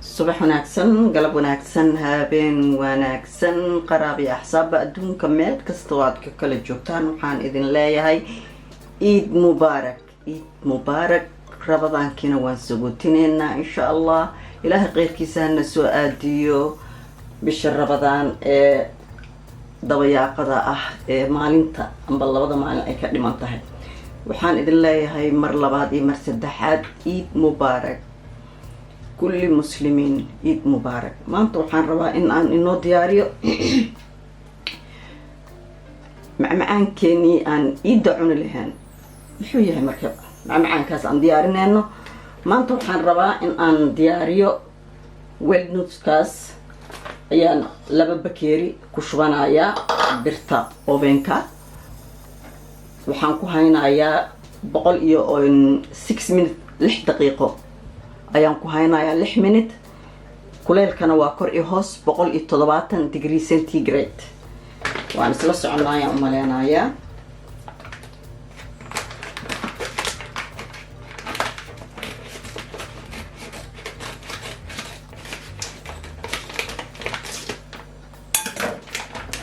Subax wanaagsan, galab wanaagsan, habeen wanaagsan, qaraab iyo axsaabba adduunka meel kasta oo aad ka kala joogtaan, waxaan idin leeyahay Ciid mubaarak, Ciid mubaarak. Ramadaankiina waan sagootineynaa, insha Allah. Ilaahay kheyrkiisa hana soo aadiyo bisha Ramadaan ee dabayaaqada ah ee maalinta amba labada maalin ay ka dhiman tahay. Waxaan idin leeyahay mar labaad iyo mar saddexaad, Ciid mubaarak, kulli muslimiin, Ciid mubaarak. Maanta waxaan rabaa in aan inoo diyaariyo macmacaankeenii aan ciidda cuni lahayn. Muxuu yahay marka macmacaankaas aan diyaarineyno maanta? Waxaan rabaa in aan diyaariyo walnutskaas. Ayaan 2 bakeeri ku shubanayaa birta ovenka. Waxaan ku haynayaa 106 minute, 6 daqiiqo ayaan ku haynayaa, 6 minute. Kuleelkana waa kor iyo hoos, 170 degree centigrade. Waan isla soconaa ayaan umaleynayaa.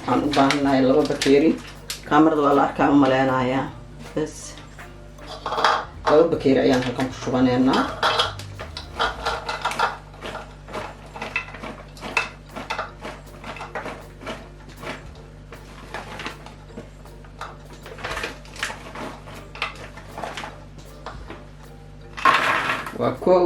Waxaan u baahannahay 2 bakeeri. Kaamarada waa la arkaa umaleynayaa. Bes, 2 bakeeri ayaan halkan ku shubaneynaa. Waa kow.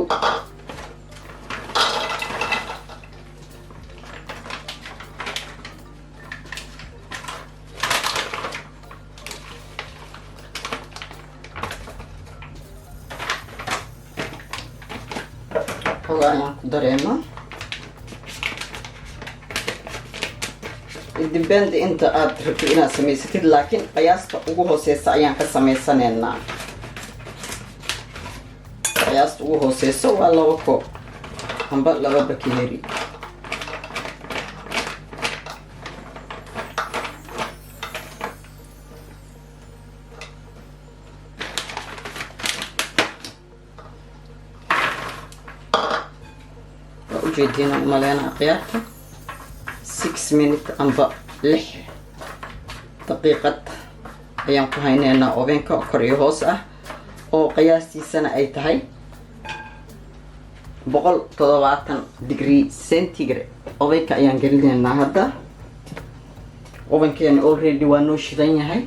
Xogaa ayaan ku dareema. Depend inta aada rabtid inaad samaysatid, laakiin qiyaasta ugu hooseysa ayaan ka samaysaneynaa. Qiyaasta ugu hooseyso waa 2 koob amba 2 bakeeri. Waa ujeediina umaleynaa khiyaarta. 6 minute amba 6 daqiiqad ayaan ku hayneynaa ovenka, kor iyo hoos ah, oo qiyaastiisana ay tahay 170 degree centigrade. Ovenka ayaan gelinaynaa hadda. Ovenkeena already waa noo shidan yahay.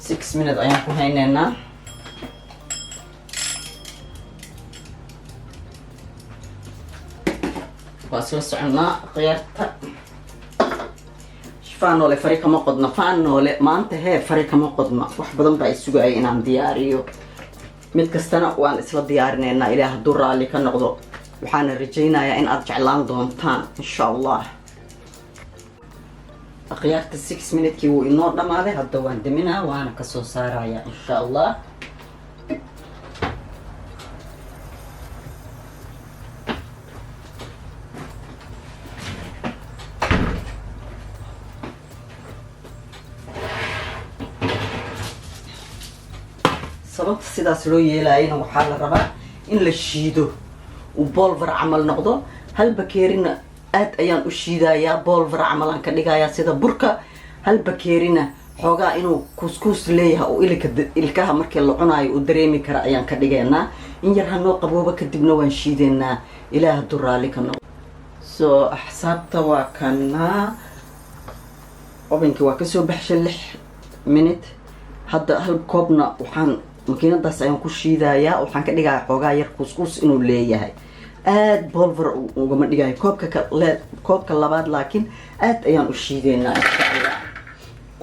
6 minute ayaan ku hayneynaa. Waa isla soconaa, khiyaarta. Faanoole fari kama qodno, faanoole maanta hee fari kama qodno. Wax badan baa isugaya inaan diyaariyo. Mid kastana waan isla diyaarineynaa, Ilaah hadduu raalli ka noqdo. Waxaana rajaynayaa in aad jeclaan doontaan, insha Allah. Akhyaarta, 6 minutekii wuu inoo dhamaaday. Hadda waan deminaa, waana kasoo saaraya, insha Allah. Sababta sidaas loo yeelaayana waxaa la rabaa in la shiido, uu powder camal noqdo. Hal bakeerina aad ayaan u shiidayaa, powder camal aan ka dhigayaa sida burka. Hal bakeerina xoogaa inuu kuuskuus leeyahay oo ilika ilkaha markii la cunaayo uu dareemi kara ayaan ka dhigaynaa. In yar hanoo qabooba, kadibna waan shiidaynaa, Ilaah hadduu raalli ka noqdo. So axsaabta, waa kanaa ovenkii, waa kasoo baxshay 6 minute. Hadda hal koobna waxaan makiinadaas ayaan ku shiidayaa. Waxaan ka dhigayaa xoogaa yar kuuskuus inuu leeyahay, aada powder ugama dhigayo. Koobka kale, koobka labaad, laakiin aad ayaan u shiideynaa, insha Allah.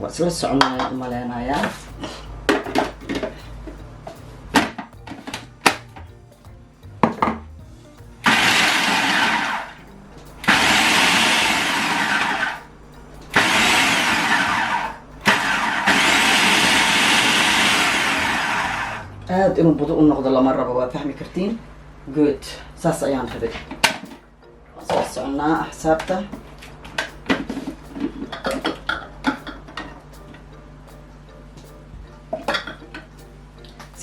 Waa isla soconaya umaleynayaa. Aada inuu budo u noqdo lama rabo, waa fahmi kartiin. Good, saas ayaan rabay. Waa soo soconaa, axsaabta.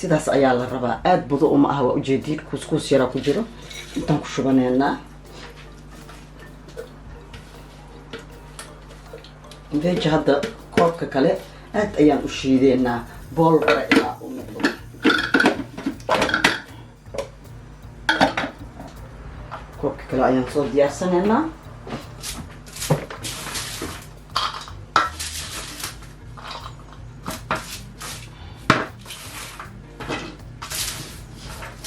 Sidaas ayaa la rabaa. Aada budo uma aha, waa ujeediin, kuuskuus yaraa ku jiro. Intaan ku shubaneynaa veja. Hadda koobka kale aad ayaan u shiideynaa, boolbara ilaa uu noqdo. Koobka kale ayaan soo diyaarsanaynaa.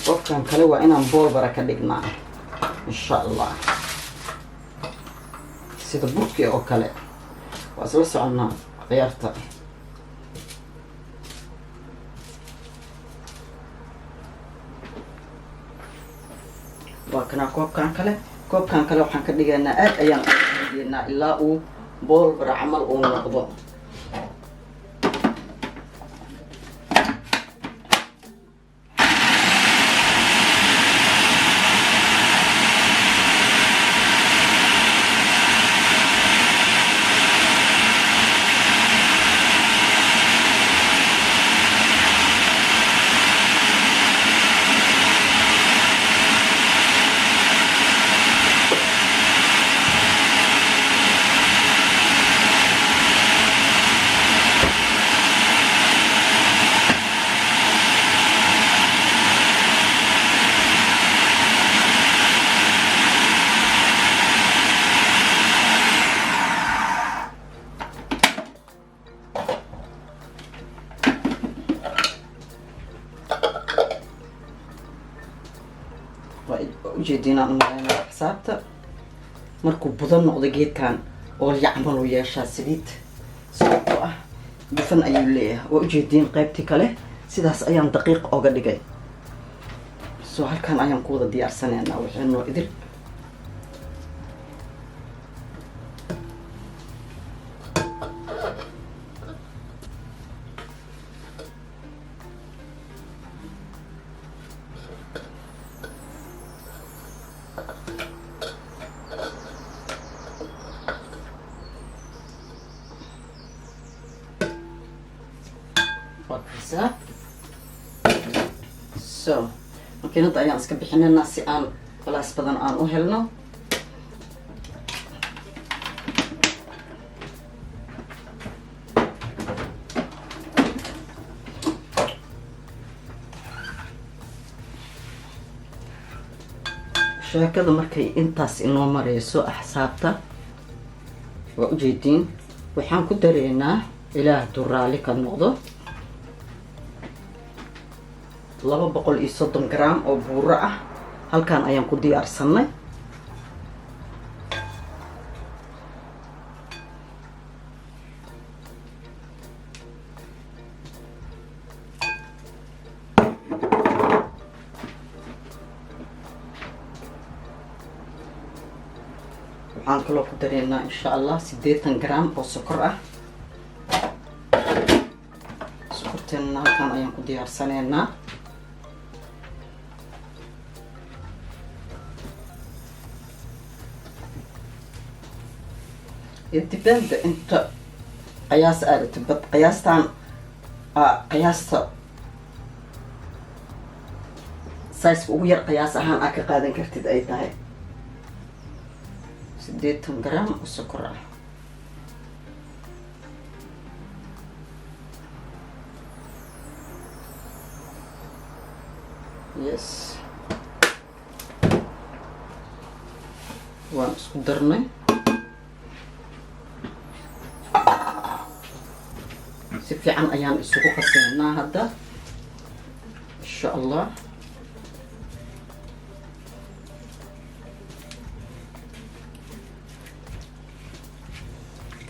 Koobkan kale waa inaan boolbara ka dhignaa, insha Allah, sida burki oo kale. Waa isla soconnaa ciyaarta. Waa kanaa koobkan kale. Koobkan kale waxaan ka dhigaynaa, aad ayaan ugeynaa ilaa uu boolbara camal uu noqdo. Waa ujeediinaan umaleynaa xisaabta. Markuu budan noqdo geedkan oolya camal uu yeeshaa, saliid, sababtoo ah dufan ayuu leeyahay. Waa ujeediin, qaybtii kale sidaas ayaan daqiiq oga dhigay. So halkan ayaan ku wada diyaarsanaynaa waxay noo idil. Waa kaysaa. So makiinadda ayaan iska bixinaynaa si aan culays badan aan u helno. Sheekada markay intaas inoo mareyso, axsaabta, waa ujeediin, waxaan ku dareynaa, Ilaah hadduu raalli ka noqdo, 230 gram oo buuro ah. Halkan ayaan ku diyaarsanay. Waxaan kaloo ku dareynaa, insha Allah, 80 gram oo sokor ah. Sokorteena halkan ayaan ku diyaarsanaynaa. Depend inta qiyaas aadatid, but qiyaastan, qiyaasta size ugu yar qiyaas ahaan aad ka qaadan kartid ay tahay 80 gram oo sokor ah. Yes, waan isku darnay. Si fiican ayaan isugu qaseynaa hadda, insha Allah.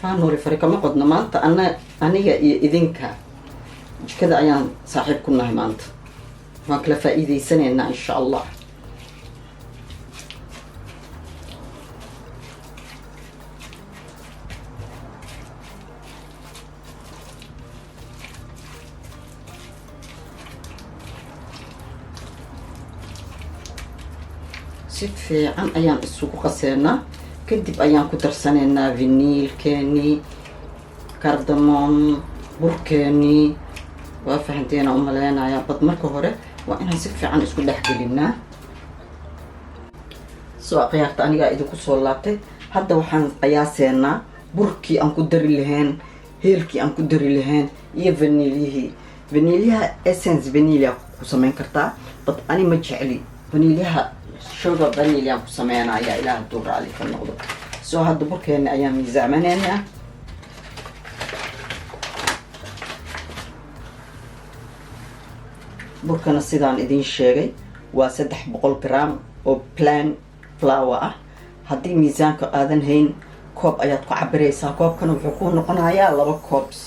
Faanuri fari kama qodno maanta. Ana, aniga iyo idinka jikada ayaan saaxiib ku nahay maanta. Waan kala faa'iideysanaynaa, insha Allah. Si fiican ayaan isugu qaseynaa. Kadib ayaan ku darsanaynaa vaniilkeenii, cardamom, burkeenii. Waa fahanteena u maleynayaa, but marka hore waa inaan si fiican isku dhex gelinaa. Soo khiyaarta, anigaa idinku soo laabtay. Hadda waxaan qiyaaseynaa burkii aan ku dari lahayn, heelkii aan ku dari lahayn iyo vaniilyihii. Vaniilyaha essence vanilla ku sameyn kartaa, but ani ma jecli vaniilyaha, sugar vanilla ku sameynaya, Ilaah hadduu raali ka noqdo. Soo hadda burkeena ayaan miisaamaneynaa. Burkana sidaan idiin sheegay waa 300 gram oo plain flour ah. Haddii miisaanka aadan hayn, koob ayaad ku cabiraysaa. Koobkana wuxuu ku noqonayaa 2 cups.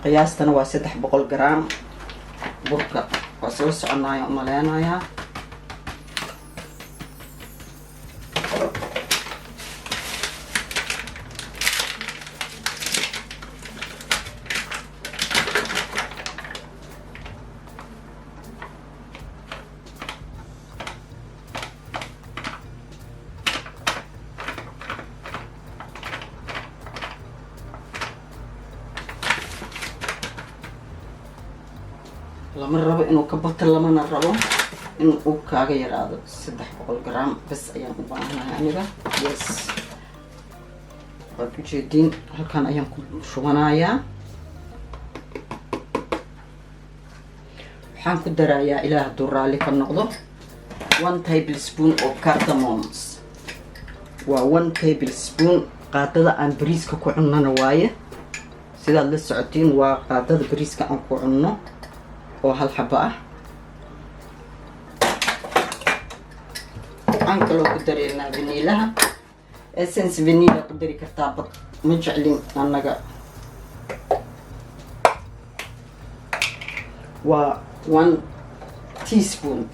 Qiyaastana waa 300 gram burka. Waa soo soconaya umaleynayaa. Lama rabo inuu ka bato, lamana rabo in uu kaaga yaraado. 300 gram bas ayaan u baahanahay aniga. Yes, waad ujeediin, halkan ayaan ku shubanayaa. Waxaan ku darayaa, Ilaah hadduu raalli ka noqdo, 1 table spoon oo cardamoms. Waa 1 table spoon, qaadada aan bariiska ku cunnana waaye. Sidaad la socotiin, waa qaadada bariiska aan ku cunno oo hal xabo ah. Waxaan kaloo ku dareynaa vaniilaha. Essence vanilla ku dari kartaa, but ma jeclin annaga. Waa 1 teaspoon,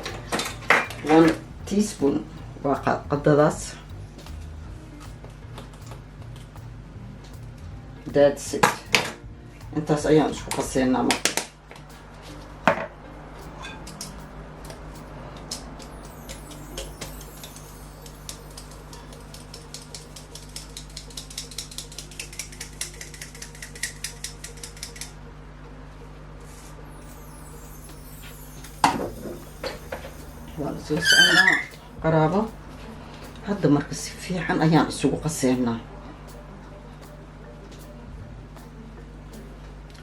1 teaspoon waa qadadaas. That's it. Intaas ayaan isku qaseynaa marka. Waan isla soconaa, qaraabo. Hadda marka si fiican ayaan isugu qaseynaa.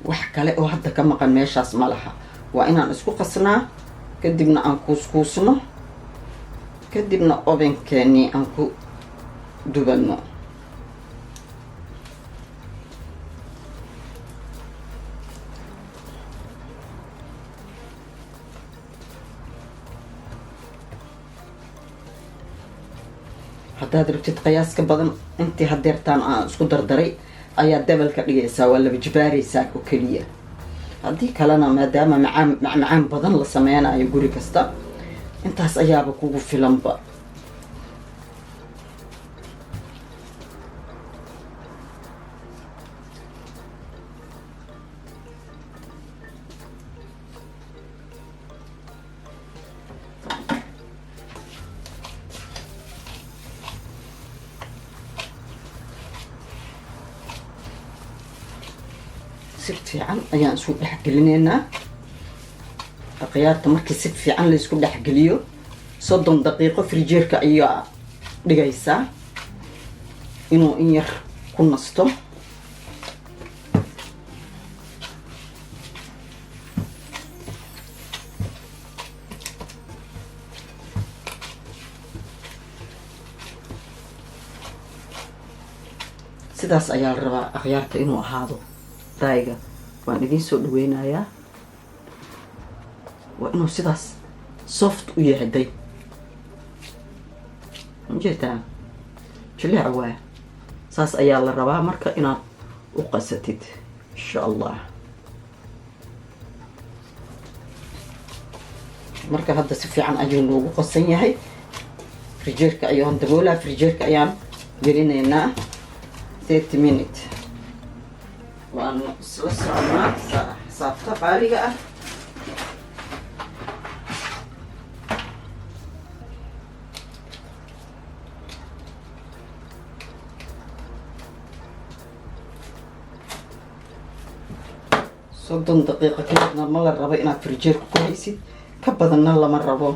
Wax kale oo hadda ka maqan meeshaas ma laha. Waa inaan isku qasnaa, kadibna aan kuuskuusno, kadibna ovenkeenii aan ku dubano. Haddaad rabtid qiyaas ka badan intii hadeertaan aan isku dardaray ayaa double ka dhigaysaa, waa laba jibaaraysaa oo keliya. Haddii kalena, maadaama macaan macmacaan badan la sameynayo guri kasta, intaas ayaaba kugu filanba. Si fiican ayaan isku dhexgelineynaa, akhyaarta. Markii si fiican laysku dhexgeliyo, 30 daqiiqo frijeerka ayaa dhigaysaa inuu in yar ku nasto. Sidaas ayaa la rabaa, akhyaarta, inuu ahaado daayga. Waan idiin soo dhaweynayaa. Waa inuu sidaas soft u yahay. Day, ujeetaa, jileec waaya. Saas ayaa la rabaa marka inaad u qasatid, insha Allah. Marka hadda si fiican ayuu noogu qasan yahay. Frijeerka ayaan daboolaa, frijeerka ayaan gelinaynaa 30 minute. Waanu isla soconaa, xisaabta qaaliga ah. 30 daqiiqo kadibna ma la rabo inaad firijeerka ku haysid, ka badanna lama rabo.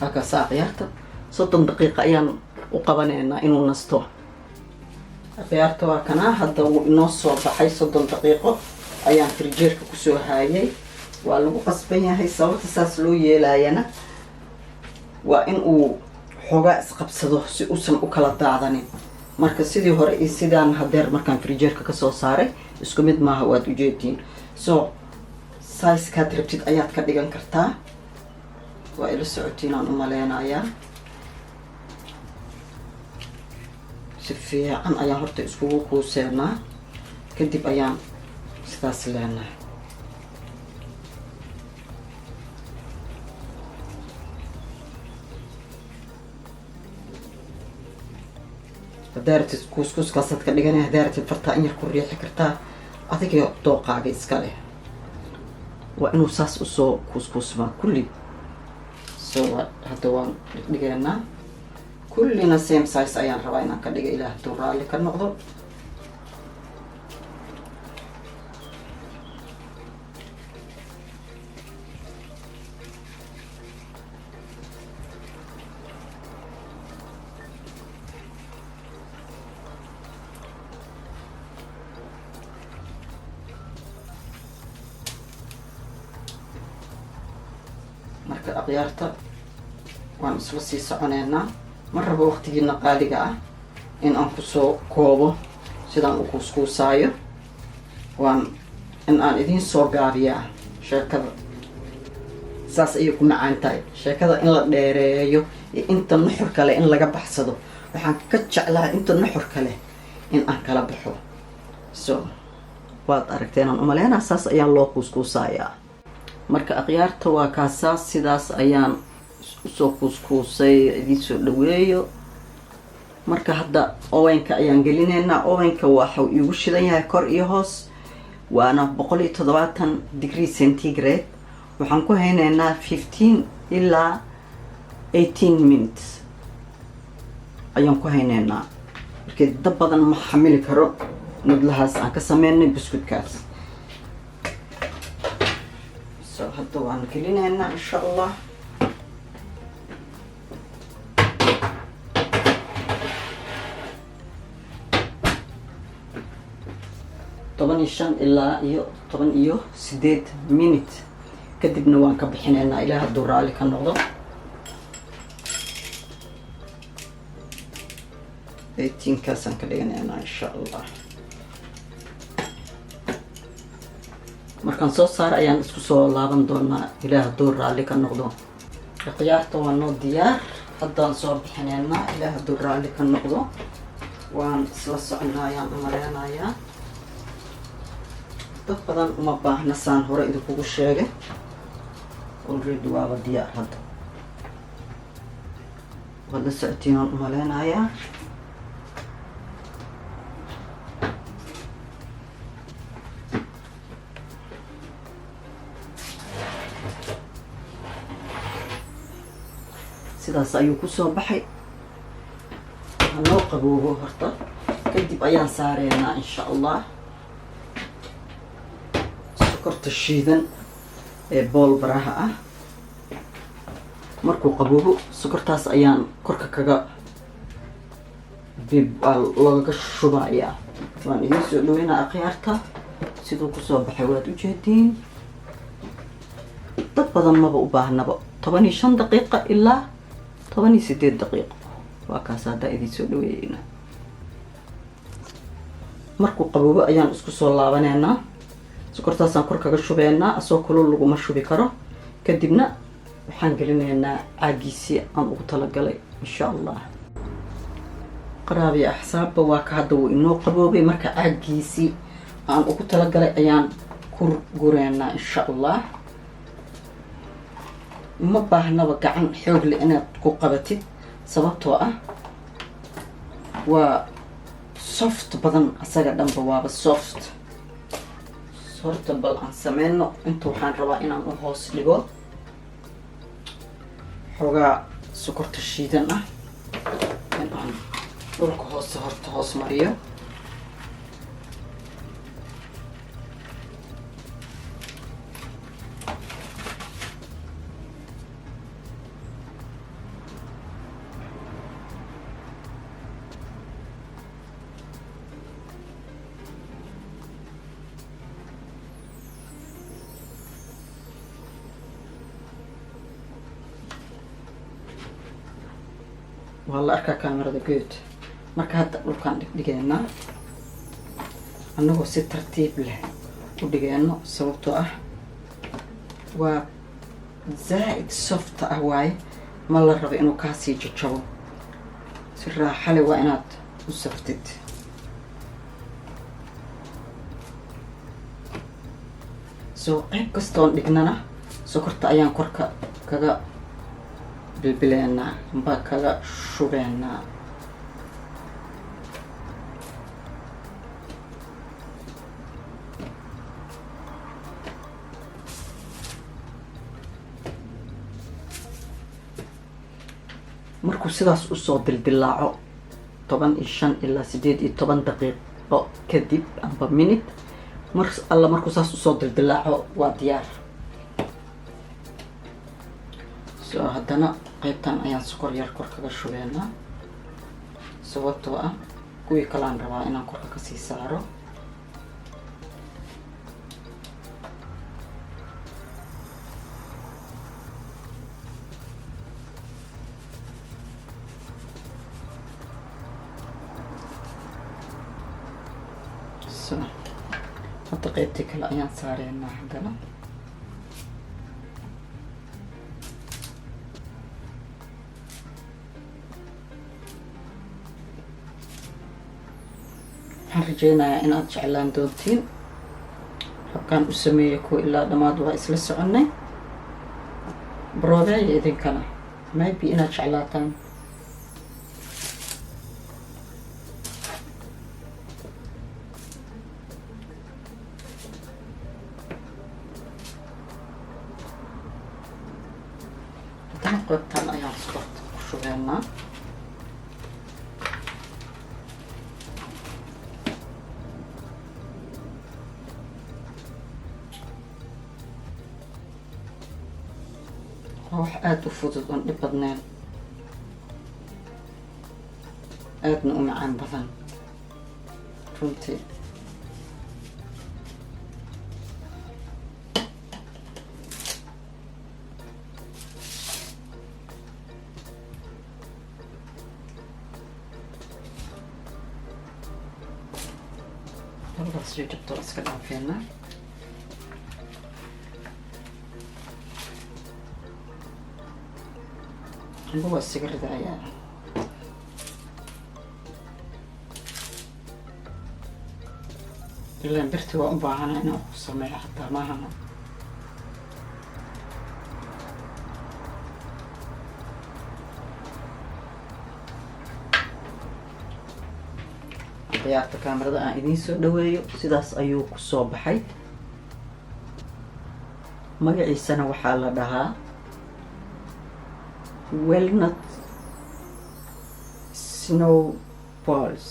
Halkaasaa ciyaarta 30 daqiiqa ayaan u qabanaynaa inuu nasto. Ciyaarta waa kanaa, hadda wuu inoo soo baxay. 30 daqiiqo ayaan firijeerka kusoo haayay. Waa lagu qasban yahay. Sababta saas loo yeelaayana waa in uu xoogaa isqabsado si uusan u kala daadanin. Marka sidii hore iyo sidaan hadeer markaan firijeerka kasoo saaray isku mid maaha, waad ujeediin. So size-kaad rabtid ayaad ka dhigan kartaa. Waa ila socotiinaan u maleynayaa. Si fiican ayaan horta iskugu kuuseenaa, kadib ayaan sidaas leenahay. Haddaa rabtid kuuskuuskaasaad ka dhiganay, haddaa rabtid fartaa in yar ku riixi kartaa, adiga dooqaaga iska leh. Waa inuu saas usoo kuuskuusmaa kulli. So hadda waan dhigdhigeynaa kullina, same size ayaan rabaa inaan ka dhiga, Ilaah hadduu raalli ka noqdo. Marka akhyaarta, waan isla sii soconeynaa. Ma rabo waqtigiina qaaliga ah in aan kusoo koobo sidaan u kuuskuusaayo. Waan in aan idiin soo gaabiyaa sheekada, saas ayay ku macaan tahay sheekada. In la dheereeyo iyo inta nuxur kale in laga baxsado, waxaan ka jeclahay inta nuxur kale in aan kala baxo. So waad aragteen aan umaleynaa, saas ayaan loo kuuskuusaayaa. Marka akhyaarta, waa kaasaas, sidaas ayaan usoo kuuskuusay, idiin soo dhaweeyo. Marka hadda ovenka ayaan gelinaynaa. Ovenka waxau iigu shidan yahay kor iyo hoos, waana 170 degree centigrade. Waxaan ku haynaynaa 15 ilaa 18 minutes ayaan ku haynaynaa. Markii dab badan ma xamili karo nudlahaas aan ka sameynay buskudkaas. So hadda waan gelinaynaa, insha Allah. 15 ilaa iyo 18 minute kadibna waan ka bixinaynaa, Ilaah hadduu raalli ka noqdo. 18-kaasaan ka dhiganaynaa, insha Allah. Markaan soo saaro ayaan isku soo laaban doonaa, Ilaah hadduu raalli ka noqdo. Khiyaarta, waa noo diyaar, haddaan soo bixinaynaa, Ilaah hadduu raalli ka noqdo. Waan isla soconaa ayaan umaleynayaa. Dad badan uma baahna, saan hore idinkugu sheegay. Already waaba diyaar hadda, waad la socotiin aan umaleynayaa. Sidaas ayuu kusoo baxay. Hanoo qaboobo horta, kadib ayaan saareynaa, insha Allah, sokorta shiidan ee bool baraha ah. Markuu qaboobo, sokortaas ayaan korka kaga bib loogaga shubayaa. Waan idiin soo dhaweynaa akhyaarta. Siduu kusoo baxay waad ujeediin. Dad badan maba u baahnaba, 15 daqiiqa ilaa 18 daqiiqo waa kaas. Haddaa idiin soo dhaweeyeyna, markuu qaboobo ayaan isku soo laabaneynaa. Sokortaasaan kor kaga shubeynaa, asoo kulul laguma shubi karo. Kadibna waxaan gelinaynaa caagiisii aan ugu talagalay, insha Allah. Qaraabiya axsaabba, waa ka hadda wuu inoo qaboobay. Marka caagiisii aan ugu talagalay ayaan Ku gureynaa insha Allah. Uma baahnaba gacan xoog leh inaad ku qabatid, sababtoo ah waa soft badan, asaga dhanba waaba soft. Horta bal aan sameyno inta. Waxaan rabaa inaan u hoos dhigo xoogaa sokorta shiidan ah, in aan dhulka hoose horta hoos mariyo. Waa la arkaa kaamirada? Good. Marka hadda dhulkaan dhigdhigeynaa, annagoo si tartiib leh u dhigeyno, sababtoo ah waa zaa-id soft ah waaye. Ma la rabo inuu kaasii jajabo. Si raaxale waa inaad u saftid. So qayb kastoon dhignana sokorta ayaan korka kaga bilbileynaa amba kaga shubeynaa. Markuu sidaas usoo dildilaaco, 15 ilaa 18 daqiiqo kadib amba minute, mar alla markuu saas usoo dildilaaco, waa diyaar. So haddana qaybtan ayaan sokor yar kor kaga shubeynaa, sababtoo ah kuwii kalean rabaa inaan korka kasii saaro. So hadda qaybtii kale ayaan saareynaa haddana. Waxaan rajeynayaa inaad jeclaan doontiin habkaan u sameeyay. Kuwa ilaa dhammaad waa isla soconnay. Broobeeya idinkana, maybe inaad jeclaataan. Haddana qeybtan ayaan sokorta ku shubeynaa. Waa wax aada u fudud oon dhib badneyn, aadna u macaan badan runtii. Labadaas jajabto iska dhaafeena. Amba waa isaga ridayaa. Ilaan birti waa u baahana inaan ku sameeyo xataa maahana. Ciyaarta kaamirada aan idiin soo dhaweeyo. Sidaas ayuu kusoo baxay. Magaciisana waxaa la dhahaa walnut snow balls.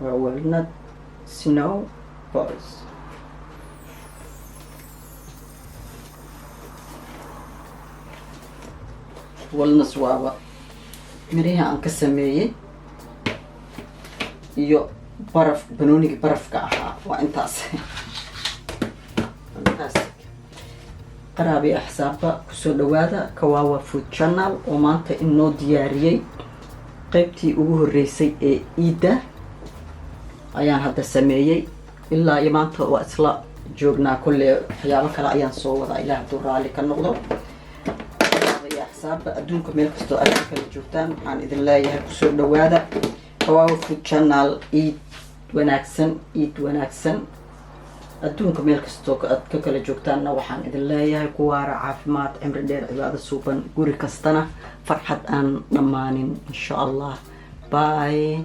Waa walnut snow balls. Walnuts waaba mirihii aan ka sameeyey iyo baraf, banoonigii barafka ahaa. Waa intaas. Fantastic. Qaraabi axsaabba, kusoo dhawaada Kawawa Food Channel oo maanta inoo diyaariyey qeybtii ugu horreysay ee iidda ayaan hadda sameeyey. Ilaa iyo maanta waa isla joognaa. Kolle waxyaabo kale ayaan soo wadaa, Ilaah hadduu raalli ka noqdo. Iyo axsaabba adduunka meel kastoo aad ka kala joogtaan, waxaan idin leeyahay kusoo dhawaada Kawawa Food Channel. Iid. Wanaagsan, ciid wanaagsan. Adduunka meel kastoo aad ka kala joogtaanna waxaan idin leeyahay kuwaara, caafimaad, cimri dheer, cibaado suuban, guri kastana farxad aan dhammaanin, insha Allah. Bye.